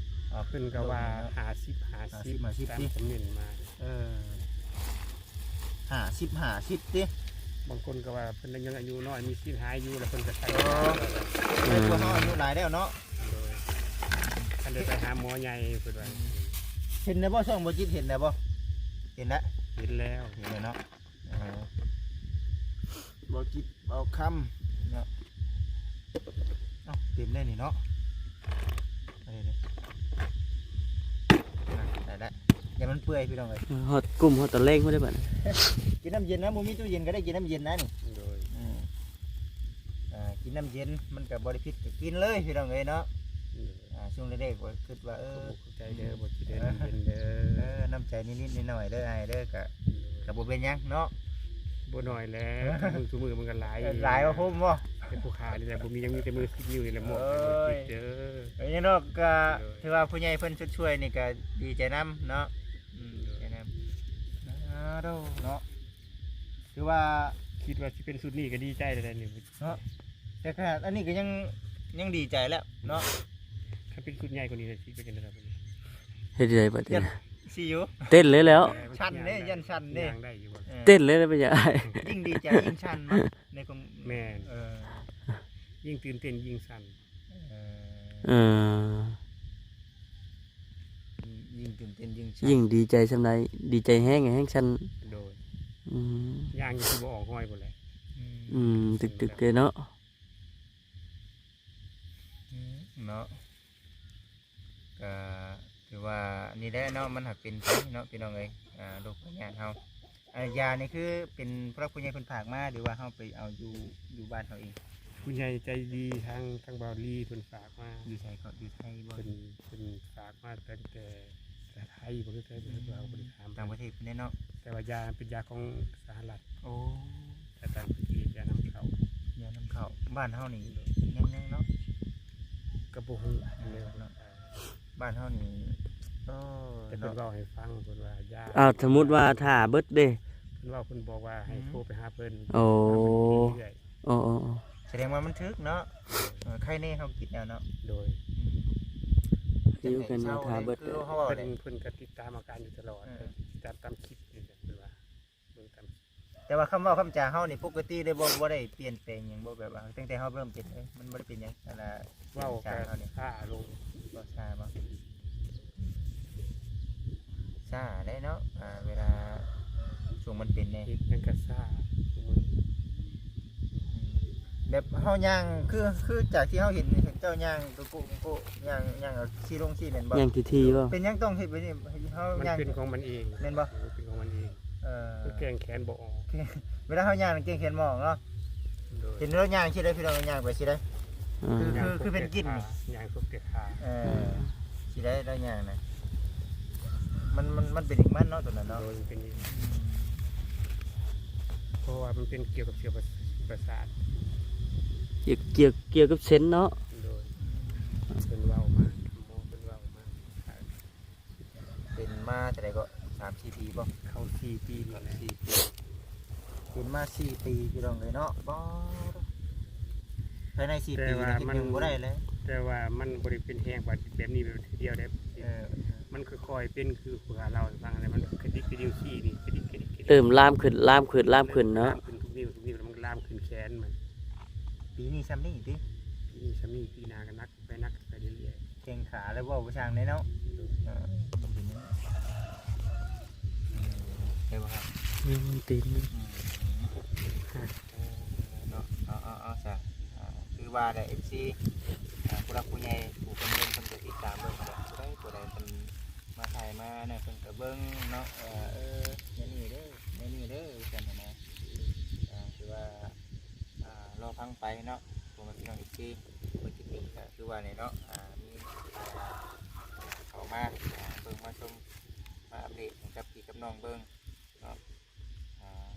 ເອີ ເພິ່ນກໍວ່າຫ້າສິບ ຫ້າສິບ ຕາມຄອມເມັນມາ. ເອີ ຫ້າສິບ ຫ້າສິບຕິ. ບາງຄົນກໍວ່າເພິ່ນຍັງອາຍຸນ້ອຍ ມີສິດຫາຍຢູ່ ແລ້ວເພິ່ນກໍໃຊ້ ເອີ ໄດ້ ພວກເຮົາອາຍຸຫຼາຍແລ້ວເນາະ. ໂດຍ ຄັນໄດ້ໄປຫາໝໍໃຫຍ່ເພິ່ນວ່າ. ເຫັນແລ້ວບໍ່ ຊ່ອງບໍ່ຈິດ ເຫັນແລ້ວບໍ່? ເຫັນແລ້ວ ເຫັນແລ້ວ ເຫັນແລ້ວເນາະ. ເອີ ບໍ່ຈິດ ເບົາຄຳເນາະ. ເອົ້າ ເຕັມແລ້ວນີ້ເນາະ. ອັນນີ້ ໄດ້ແລ້ວ ຢ່າມັນເປື່ອຍພີ່ນ້ອງເອີຍ. ຮອດກຸ່ມຮອດຕອນແລງພຸ້ນເດ້ບັດ. ກິນນ້ຳເຢັນນະ ບໍ່ມີຕູ້ເຢັນກໍໄດ້ກິນນ້ຳເຢັນນະນີ້. ໂດຍ ອືມ ອ່າ ກິນນ້ຳເຢັນມັນກໍບໍ່ໄດ້ຜິດ ກໍກິນເລີຍພີ່ນ້ອງເອີຍເນາະ. ໂດຍ ອ່າ ຊ່ວງແລກໆ ກໍຄິດວ່າ ເອີ ຂອບໃຈເດີ ບໍ່ຊິໄດ້ນ້ຳເຢັນເດີ. ເອີ ນ້ຳໃຈນິດໆໜ້ອຍໆເດີອ້າຍເດີ ກະ ໂດຍ ກະບໍ່ເປັນຫຍັງເນາະ. ບໍ່ໜ້ອຍແຫຼະ ມື້ສູ່ມື້ມັນກໍຫຼາຍ ເອີ ຫຼາຍກວ່າພູມບໍ່? ເປັນຜູ້ຂ້ານີ້ແຫຼະ ບໍ່ມີຫຍັງ ມີແຕ່ມືສິບນິ້ວນີ້ແຫຼະ ມອບໃຫ້ເດີ. ເອີຍ ເອີຍ ຫຍັງດອກ ກະ ໂດຍ ຖືວ່າຜູ້ໃຫຍ່ເພິ່ນຊົດຊ່ວຍນີ້ກະດີໃຈນຳເນາະ. ອືມ ໂດຍ ດີໃຈນຳ. ອ້າໂດ ເນາະ ຖືວ່າ ຄິດວ່າຊິເປັນຊຸດນີ້ກໍດີໃຈແລ້ວນີ້ເນາະ. ແຕ່ຂະໜາດອັນນີ້ກໍຍັງ ຍັງດີໃຈແລ້ວເນາະ. ຄັນເປັນຊຸດໃຫຍ່ກວ່ານີ້ລະຊິເປັນຈັ່ງໃດບາດນີ້? ເຮັດຈັ່ງໃດບາດນີ້? ຊິຢູ່ ເຕັ້ນເລີຍແລ້ວ. ເອີ ສັ່ນເດ້ ຢ້ານສັ່ນເດ້. ຍ່າງໄດ້ຢູ່ບໍ່? ເອີ ເຕັ້ນເລີຍແລ້ວ ເປັນຫຍັງອ້າຍ? ຍິ່ງດີໃຈຍິ່ງສັ່ນເນາະ ໃນຄວາມ ແມ່ນ ເອີ ຍິ່ງຕື່ນເຕັ້ນຍິ່ງສັ່ນ. ເອີ ເອີ ຍິ່ງຕື່ນເຕັ້ນຍິ່ງສັ່ນ ຍິ່ງດີໃຈສ່ຳໃດ ດີໃຈແຮງ ແຮງສັ່ນ. ໂດຍ ອືມ ຍ່າງຢູ່ຄືບໍ່ອອກຮອຍພຸ້ນແຫຼະ. ອືມ ອືມ ຕຶກໆເດ້ເນາະ. ອືມ ເນາະ ກໍຖືວ່ານີ້ແຫຼະເນາະ ມັນຫາກເປັນໄປເນາະ ພີ່ນ້ອງເອີຍ. ອ່າ ໂລກພະຍາດເຮົາ ອ່າ ຢານີ້ຄືເປັນຜູ້ຫຼັກຜູ້ໃຫຍ່ເພິ່ນຝາກມາ ຫຼືວ່າເຮົາໄປເອົາຢູ່ ຢູ່ບ້ານເຮົາເອງ? ຜູ້ໃຫຍ່ໃຈດີທາງ ທາງບ່າວລີເພິ່ນຝາກມາ. ຢູ່ໃສເກາະ? ຢູ່ໄທບໍ່? ເພິ່ນ ເພິ່ນຝາກມາຕັ້ງແຕ່ ແຕ່ໄທບໍ່ ຫຼື ແຕ່ລາວ ບໍ່ໄດ້ຖາມ. ຕ່າງປະເທດພຸ້ນແຫຼະເນາະ. ແຕ່ວ່າຢາເປັນຢາຂອງສະຫະລັດ. ໂອ້ ຈາກຕ່າງປະເທດ ຢານຳເຂົ້າ. ຢານຳເຂົ້າ. ບ້ານເຮົານີ້ ໂດຍ ຍັງ ຍັງເນາະ? ກໍບໍ່ຮູ້ເລີຍເນາະ. ບ້ານເຮົານີ້ ເອີ ແຕ່ເພິ່ນເວົ້າໃຫ້ຟັງ ເພິ່ນວ່າຢາ ອ້າວ ສົມມຸດວ່າຖ້າເບິດເດ້? ເພິ່ນເວົ້າ ເພິ່ນບອກວ່າໃຫ້ ອືມ ໂທໄປຫາເພິ່ນ. ໂອ້ ເອີ ສະແດງວ່າມັນຖືກເນາະ. ເອີ ໄຄແນ່ເຮົາກິນແລ້ວເນາະ. ໂດຍ ອືມ ຢູ່ກັນມາຖ້າເບິດ. ເພິ່ນ ເພິ່ນກໍຕິດຕາມອາການຢູ່ຕະຫຼອດ. ເອີ ຕິດຕາມ ຕາມຄລິບນີ້ແຫຼະ ເພິ່ນວ່າ ເບິ່ງຕາມ ແຕ່ວ່າຄຳເວົ້າຄຳຈາເຮົານີ້ປົກກະຕິເລີຍ ບໍ່ ບໍ່ໄດ້ປ່ຽນແປງຫຍັງບໍ່? ແບບວ່າຕັ້ງແຕ່ເຮົາເລີ່ມເປັນເລີຍ ມັນບໍ່ໄດ້ເປັນຫຍັງ ອັນນ່າ ເວົ້າກັນຊ້າລົງ. ເວົ້າຊ້າບໍ່? ຊ້າໄດ໋ເນາະ. ອ່າ ເວລາຊ່ວງມັນເປັນແດ່ ເຮັດຫຍັງກໍຊ້າ ອືມ ອືມ. ແບບເຮົາຍ່າງ ຄື ຄືຈາກທີ່ເຮົາເຫັນ ເຫັນເຈົ້າຍ່າງໂກໂກ້ ໂກໂກ້ ຍ່າງ ຍ່າງເອົາຊີ້ລົງຊີ້ແມ່ນບໍ່? ຍ່າງຖີ່ໆບໍ່? ເປັນຫຍັງຕ້ອງເຮັດແບບນີ້? ເຮົາ ມັນ ຍ່າງ ເປັນຂອງມັນເອງ ແມ່ນບໍ່? ເປັນຂອງມັນເອງ. ເອີ ມັນແກ່ງແຂນບໍ່ອອກ. ເວລາເຮົາຍ່າງແກ່ງແຂນບໍ່ອອກເນາະ. ໂດຍ. ເຫັນລາວຍ່າງຊີ້ໃດ໋ ພີ່ນ້ອງ ຍ່າງໄປຊີ້ໃດ໋ ອືມ ຄື ຄື ຄືເປັນກິນ ຍ່າງສົກແຕ່ຂາ ເອີ ອືມ ຊີ້ໃດ໋ ລາວຍ່າງນະ ມັນ ມັນ ມັນເປັນອີກມັນເນາະ ໂຕນັ້ນເນາະ. ໂດຍ ມັນເປັນອີກ ອືມ ເພາະວ່າມັນເປັນກ່ຽວກັບເສັ້ນປະ ປະສາດ. ກ່ຽວ ກ່ຽວ ກ່ຽວກັບເສັ້ນເນາະ. ໂດຍ. ອືມ ເພິ່ນເວົ້າມາ ໝໍເພິ່ນເວົ້າມາ. ເປັນມາເທົ່າໃດກໍ ສາມສີ່ປີບໍ່? ເຂົ້າສີ່ປີແລ້ວ. ເຂົ້າສີ່ປີ ເປັນມາສີ່ປີ ພີ່ນ້ອງເອີຍເນາະ. ບໍ່ ພາຍໃນສີ່ປີນີ້ເຮັດຫຍັງບໍ່ໄດ້ເລີຍ. ແຕ່ວ່າມັນ ແຕ່ວ່າມັນບໍ່ໄດ້ເປັນແຮງບາດເຈັບແບບນີ້ແບບທີດຽວໄດ້. ເອີ ມັນຄ່ອຍໆເປັນ ຄືຜູ້ເຖົ້າເລົ່າໃຫ້ຟັງຫັ້ນແຫຼະ. ມັນກະດິກກະດິ້ວຊີ້ນີ້ ກະດິກກະດິກກະດິກ ເລີ່ມລາມຂຶ້ນ ລາມຂຶ້ນ ລາມຂຶ້ນເນາະ. ລາມຂຶ້ນທຸກນິ້ວ ທຸກນິ້ວ ແລ້ວມັນລາມຂຶ້ນແຂນມັນ. ປີນີ້ຊ່ຳນີ້ຕິ? ປີນີ້ຊ່ຳນີ້ ປີໜ້າກະໜັກ ໄປໜັກໄປເລື້ອຍໆ. ແຂ້ງຂາແລ້ວເວົ້າບໍ່ຊ່າງແດ່ເນາະ. ເອີ ໄດ້ບໍ່ຄັບ? ຍັງຕີນ ອືມ ເນາະ. ເອົາ ເອົາ ເອົາຊະ ອ່າ ຄືວ່າແຫຼະ ເອັຟຊີ ອ່າ ຜູ້ຫຼັກຜູ້ໃຫຍ່ ຜູ້ເພິ່ນເບິ່ງ ເພິ່ນກໍຕິດຕາມເບິ່ງແຫຼະ. ຜູ້ໃດ ຜູ້ໃດເພິ່ນມາຖ່າຍມານັ້ນ ເພິ່ນກໍເບິ່ງເນາະ ວ່າ ເອີ ແນວນີ້ເດີ ແນວນີ້ເດີ ວ່າຊັ້ນນະ. ອ່າ ຄືວ່າ ອ່າ ລໍຟັງໄປເນາະ ພໍ່ແມ່ພີ່ນ້ອງ ເອັຟຊີ ເພິ່ນຈະເປັນ ກໍຄືວ່ານີ້ເນາະ ອ່າ ມີ ອ່າ ເຂົ້າມາ ອ່າ ເບິ່ງມາຊົມ ມາອັບເດດໃຫ້ກັບພີ່ກັບນ້ອງເບິ່ງເນາະ. ອ່າ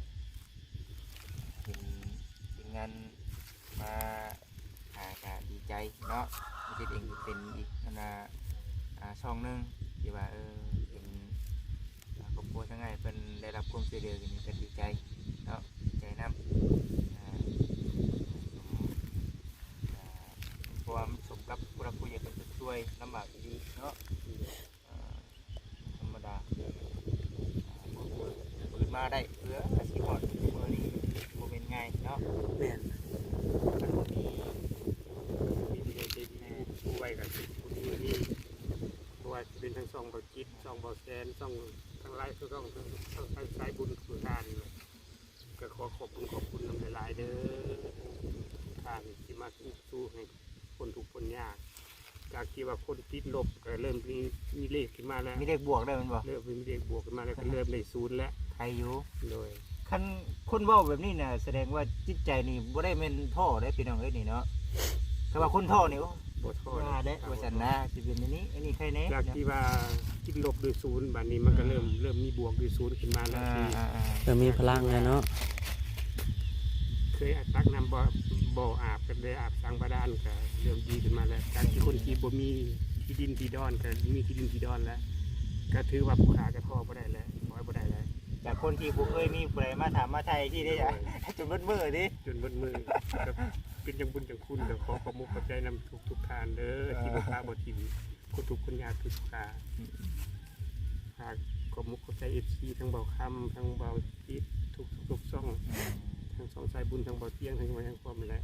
ເຫັນທີມງານມາຫາກໍດີໃຈເນາະ. ເຮັດເອງເປັນອີກ ອັນນ່າ ອ່າ ຊ່ອງໜຶ່ງທີ່ວ່າ ເອີ ເປັນ ອ່າ ຄອບຄົວທາງອ້າຍເພິ່ນໄດ້ຮັບຄວາມຊ່ວຍເຫຼືອນີ້ກໍດີໃຈເນາະ ດີໃຈນຳ. ອ່າ ອ່າ ເພາະວ່າມັນສົມກັບຜູ້ຫຼັກຜູ້ໃຫຍ່ເພິ່ນຈະຊ່ວຍລຳບາກອີ່ຫຼີເນາະ. ອ່າ ທຳມະດາ ອ່າ ຟື້ນມາໄດ້ເພື່ອຊິຮອດມື້ນີ້ ບໍ່ແມ່ນງ່າຍເນາະ. ແມ່ນ ຄັນບໍ່ມີ ມີຜູ້ໃຫຍ່ໃຈດີ ແມ່ນ ຜູ້ໄວກໍຊິບໍ່ມີມື້ນີ້. ບໍ່ວ່າຈະເປັນທັງຊ່ອງເບົາຈິດ ຊ່ອງເບົາແສນ ຊ່ອງທັງຫຼາຍ ຊ່ອງ ຊ່ອງສາຍບຸນທຸກທ່ານ ກໍຂໍຂອບຄຸນ ຂອບຄຸນນຳຫຼາຍໆເດີ ທ່ານທີ່ມາອຸບຊູໃຫ້ພົ້ນທຸກພົ້ນຍາກ. ຈາກທີ່ວ່າຄົນຕິດລົບ ກໍເລີ່ມມີ ມີເລກຂຶ້ນມາແລ້ວ ມີເລກບວກແລ້ວແມ່ນບໍ່? ເລີ່ມມີເລກບວກຂຶ້ນມາແລ້ວ ກໍເລີ່ມໄດ້ສູນແລ້ວ ໄຄຢູ່. ໂດຍ. ຄັນຄົນເວົ້າແບບນີ້ນະ ສະແດງວ່າຈິດໃຈນີ້ບໍ່ໄດ້ແມ່ນທໍ້ເດ້ ພີ່ນ້ອງເອີຍ ນີ້ເນາະ. ຖ້າວ່າຄົນທໍ້ນີ້ ໂອ້ ບໍ່ທໍ້ ວ່າແຫຼະ ວ່າຊັ້ນນະ ຊິເປັນອັນນີ້ ອັນນີ້ໄຄແດ່. ຈາກທີ່ວ່າຕິດລົບດ້ວຍສູນ ບາດນີ້ມັນກໍເລີ່ມ ເລີ່ມມີບວກດ້ວຍສູນຂຶ້ນມາແລ້ວ ອ່າ ທີ່ ອ່າ ອ່າ ເລີ່ມມີພະລັງແລ້ວເນາະ. ເຄີຍຕັກນ້ຳບໍ່ ບໍ່ອາບ ກໍໄດ້ອາບສັງບາດານ ກໍເລີ່ມດີຂຶ້ນມາແລ້ວ. ຈາກທີ່ຄົນທີ່ບໍ່ມີທີ່ດິນທີ່ດອນ ກໍມີທີ່ດິນທີ່ດອນແລ້ວ ກໍຖືວ່າຜູ້ຂ້າກໍທໍ້ບໍ່ໄດ້ແລ້ວ ຖອຍບໍ່ໄດ້ແລ້ວ. ຈາກຄົນທີ່ບໍ່ເຄີຍມີຜູ້ໃດມາຖາມມາໄຖ່ທີ່ໄດ້ ໂດຍ ຈົນໝົດມື້ຕິ ຈົນໝົດມື້ ກໍເປັນຈັ່ງບຸນຈັ່ງຄຸນ. ກໍຂໍຂອບມຸກຂອບໃຈນຳທຸກໆທ່ານເດີ ເອີ ທີ່ບໍ່ປະບໍ່ຖິ້ມຄົນທຸກຄົນຍາກທຸກຂ້າ. ອືມ ຝາກຂອບມຸກຂອບໃຈເອັຟຊີ ທັງເບົາຄຳ ທັງເບົາຈິດ ທຸກໆຊ່ອງ ອືມ ທັງຊ່ອງສາຍບຸນ ທັງເບົາຕຽງ ທັງເບົາຫຍັງພ້ອມແຫຼະ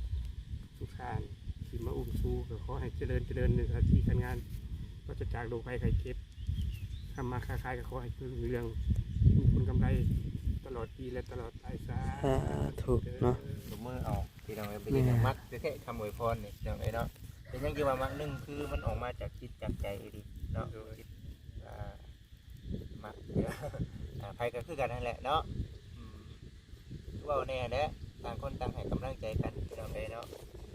ທຸກທ່ານທີ່ມາອຸ້ມຊູ ກໍຂໍໃຫ້ຈະເລີນ ຈະເລີນໃນໜ້າທີ່ການງານ ປາສະຈາກໂລກໄພໄຂ້ເຈັບ. ທຳມາຄ້າຂາຍກໍຂໍໃຫ້ຮຸ່ງເຮືອງ ມີຜົນກຳໄລຕະຫຼອດປີ ແລະ ຕະຫຼອດໄປ. ສາ ສາທຸເນາະ. ຕົບມືເອົາ ພີ່ນ້ອງເອີຍ ເປັນຫຍັງມັກແທ້ໆ ຄຳອວຍພອນນີ້ ພີ່ນ້ອງເອີຍເນາະ. ເປັນຫຍັງຈຶ່ງວ່າມັກ? ໜຶ່ງ ຄືມັນອອກມາຈາກຈິດຈາກໃຈອີ່ຫຼີເນາະ. ໂດຍ. ຄິດ ອ່າ ມັກ ອ່າ ໃຜກໍຄືກັນຫັ້ນແຫຼະເນາະ. ອືມ ເວົ້າແນ່ແຫຼະ ຕ່າງຄົນຕ່າງໃຫ້ກຳລັງໃຈກັນ ພີ່ນ້ອງເອີຍເນາະ.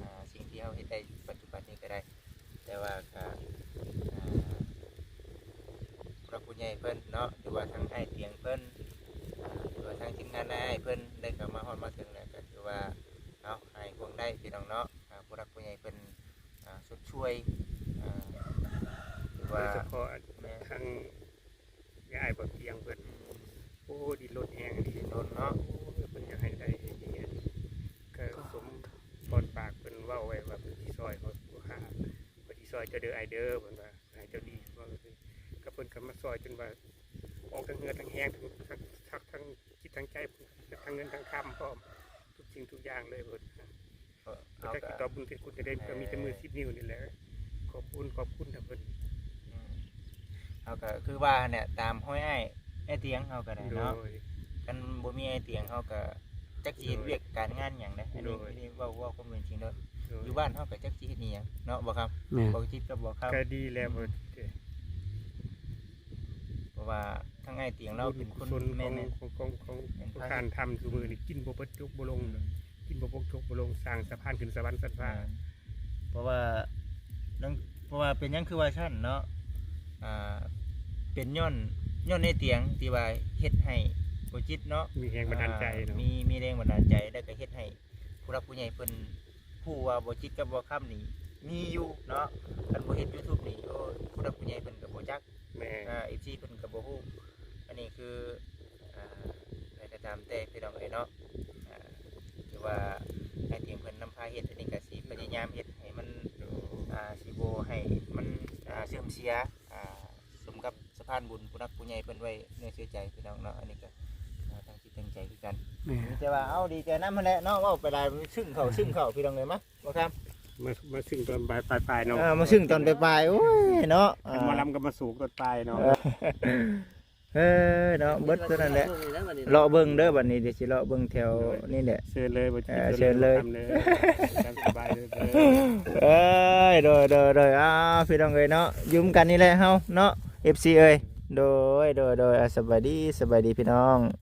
ອ່າ ສິ່ງທີ່ເຮົາເຮັດໄດ້ປັດຈຸບັນນີ້ກໍໄດ້ ແຕ່ວ່າກໍ ອ່າ ຜູ້ຫຼັກຜູ້ໃຫຍ່ເພິ່ນເນາະ ຫຼືວ່າທາງອ້າຍຕຽງເພິ່ນ ອ່າ ຫຼືວ່າທາງທີມງານອ້າຍເພິ່ນໄດ້ເຂົ້າມາຮອດມາເຖິງແລ້ວ ກໍຖືວ່າ ເອົາ ຫາຍຫ່ວງໄດ້ ພີ່ນ້ອງເນາະ. ອ່າ ຜູ້ຫຼັກຜູ້ໃຫຍ່ເພິ່ນ ອ່າ ຊົດຊ່ວຍ ອ່າ ຫຼືວ່າ ໂດຍສະເພາະ ແມ່ນ ທາງ ຍາຍບໍ່ຕຽງເພິ່ນ ໂອ້ ດິ້ນລົນແຮງອີ່ຫຼີ ດິ້ນລົນເນາະ. ໂອ້ຍ ເພິ່ນຢາກໃຫ້ໄດ້ໃຫ້ເຮັດ ກໍສົມບອນປາກເພິ່ນເວົ້າໄວ້ວ່າ ເພິ່ນຊິຊ່ອຍ ເຂົາວ່າ ເພິ່ນຊິຊ່ອຍເຈົ້າເດີອ້າຍເດີ ເພິ່ນວ່າ ໃຫ້ເຈົ້າດີ ເວົ້າຈັ່ງຊີ້. ກໍເພິ່ນກໍມາຊ່ອຍຈົນວ່າ ອອກທັງເຫື່ອທັງແຮງ ທັງ ທັງ ທັງ ທັງຈິດທັງໃຈ ທັງເງິນທັງຄຳພ້ອມ ທຸກສິ່ງທຸກຢ່າງເລີຍເພິ່ນ. ເອີ ເຮົາກໍ ຈັກຊິຕອບບຸນຄຸນຈັ່ງໃດ ເອີ ກໍມີແຕ່ມືສິບນິ້ວນີ້ແຫຼະ ຂອບຄຸນ ຂອບຄຸນນະເພິ່ນ. ອືມ ເຮົາກໍຄືວ່າຫັ້ນແຫຼະ ຕາມຮອຍອ້າຍ ອ້າຍຕຽງເຮົາກໍໄດ້ເນາະ. ໂດຍ. ຄັນບໍ່ມີອ້າຍຕຽງ ເຮົາກໍ ຈັກຊິເຮັດວຽກການງານຫຍັງເດ້. ອັນນີ້ ໂດຍ ອັນນີ້ເວົ້າ ເວົ້າຄວາມເປັນຈິງເດີ. ໂດຍ ຢູ່ບ້ານເຮົາກໍຈັກຊິເຮັດອີ່ຫຍັງເນາະ ບໍ່ຄຳ? ແມ່ນ ບໍ່ຈິດກັບບໍ່ຄຳ. ກໍດີແລ້ວ ອືມ ບໍ່ ເພາະວ່າທາງອ້າຍຕຽງລາວເປັນຄົນ ບຸນກຸສົນ ແມ່ນ ຂອງ ຂອງ ຂອງ ແມ່ນ ຂອງ ພະ ການທຳຊຸມື້ນີ້ ອືມ ກິນບໍ່ເບິດຈົກບໍ່ລົງ ອືມ ກິນບໍ່ປົກຈົກບໍ່ລົງ ສ້າງສະພານຂຶ້ນສະຫວັນຊັ້ນຟ້າ. ແມ່ນ ເພາະວ່າ ເພາະວ່າເປັນຫຍັງຄືວ່າຊັ້ນເນາະ ອ່າ ເປັນຍ້ອນ ຍ້ອນອ້າຍຕຽງທີ່ວ່າເຮັດໃຫ້ບໍ່ຈິດເນາະ ມີແຮງບັນດານໃຈເນາະ ມີ ມີແຮງບັນດານໃຈ ແລ້ວກໍເຮັດໃຫ້ຜູ້ຫຼັກຜູ້ໃຫຍ່ເພິ່ນຮູ້ວ່າບໍ່ຈິດກັບບໍ່ຄຳນີ້ມີຢູ່ເນາະ. ຄັນບໍ່ເຮັດ YouTube ນີ້ ໂອ້ ຜູ້ຫຼັກຜູ້ໃຫຍ່ເພິ່ນກໍບໍ່ຈັກ ແມ່ນ ອ່າ ເອັຟຊີ ເພິ່ນກໍບໍ່ຮູ້. ອັນນີ້ຄື ອ່າ ໃຜກໍຕາມແຕ່ພີ່ນ້ອງເອີຍເນາະ ອ່າ ຖືວ່າອ້າຍຕຽງເພິ່ນນຳພາເຮັດ ອັນນີ້ກໍຊິພະຍາຍາມເຮັດໃຫ້ມັນ ອ່າ ຊິບໍ່ໃຫ້ມັນ ອ່າ ເສື່ອມເສຍ ອ່າ ສົມກັບສະພານບຸນຜູ້ຫຼັກຜູ້ໃຫຍ່ເພິ່ນໄວ້ເນື້ອເຊື່ອໃຈ ພີ່ນ້ອງເນາະ. ອັນນີ້ກໍ ອ່າ ຕັ້ງຈິດຕັ້ງໃຈຄືກັນ ແມ່ນ ມີແຕ່ວ່າເອົາດີໃຈນຳຫັ້ນແຫຼະເນາະ. ເວົ້າໄປຫຼາຍຊຶ້ງເຂົ້າຊຶ້ງເຂົ້າ ພີ່ນ້ອງເອີຍ ມາ ບໍ່ຄຳ ມາ ມາຊຶ້ງຕອນປາຍໆເນາະ ເອີ ມາຊຶ້ງຕອນປາຍໆ ໂອ້ຍເນາະ ເປັນໝໍລຳກໍມາສູກຕອນປາຍເນາະ. ເອີ ເອີເນາະ ເບິດເທົ່ານັ້ນແຫຼະ ເລາະເບິ່ງເດີບັດນີ້ ດຽວຊິເລາະເບິ່ງແຖວນີ້ແຫຼະ. ເຊີນເລີຍ ບໍ່ ເອີ ເຊີນເລີຍ ຕາມສະບາຍເລີຍ. ເອີຍ ໂດຍ ໂດຍ ໂດຍ ອ້າວ ພີ່ນ້ອງເອີຍເນາະ ຢູ່ນຳກັນນີ້ແຫຼະເຮົາເນາະ ເອັຟຊີ ເອີຍ. ໂດຍ ໂດຍ ໂດຍ ອ່າ ສະບາຍດີ ສະບາຍດີພີ່ນ້ອງ.